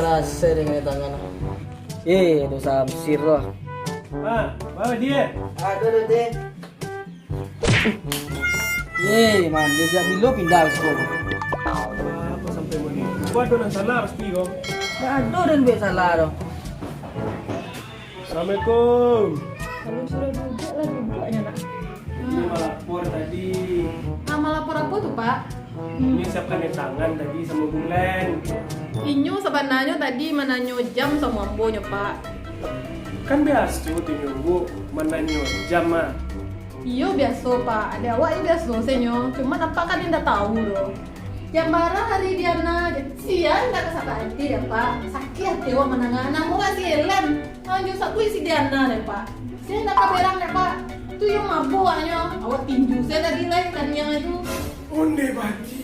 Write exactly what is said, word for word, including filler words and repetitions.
Rasa dengan tangan. Eh, dosa Samsir lah. Pak, bawa dia. Aduh, aduh, deh. Eh, man, dia sejak bilo pindah ke situ. Apa sampai mani? Kau ada nan salah pasti kau. Tak ada nan buat salah tu. Assalamualaikum. Kalau sudah duduk lah, duduknya nak. Ini malapor tadi. Ah, malapor apa tu, Pak? Ini siapa nih tangan tadi sama Bung Len? Inyo sabananyo tadi mananyo jam samo ambo nyo, Pak. Kan biaso tu nyo, Bu, mananyo jam ah. Iyo biaso, Pak. Dek awak iyo biaso se nyo. Cuman apak kan indak tahu doh. Jam bara hari Diana, sia indak ka sakik hati dek, Pak. Sakik hati awak mandanga. Namo awak si Ellen. Anjo sabuik si Diana dek, Pak. Sia indak ka berang dek, Pak. Tu iyo mabok awaknyo. Awak tinju se tadi lai taniang itu. Onde baji.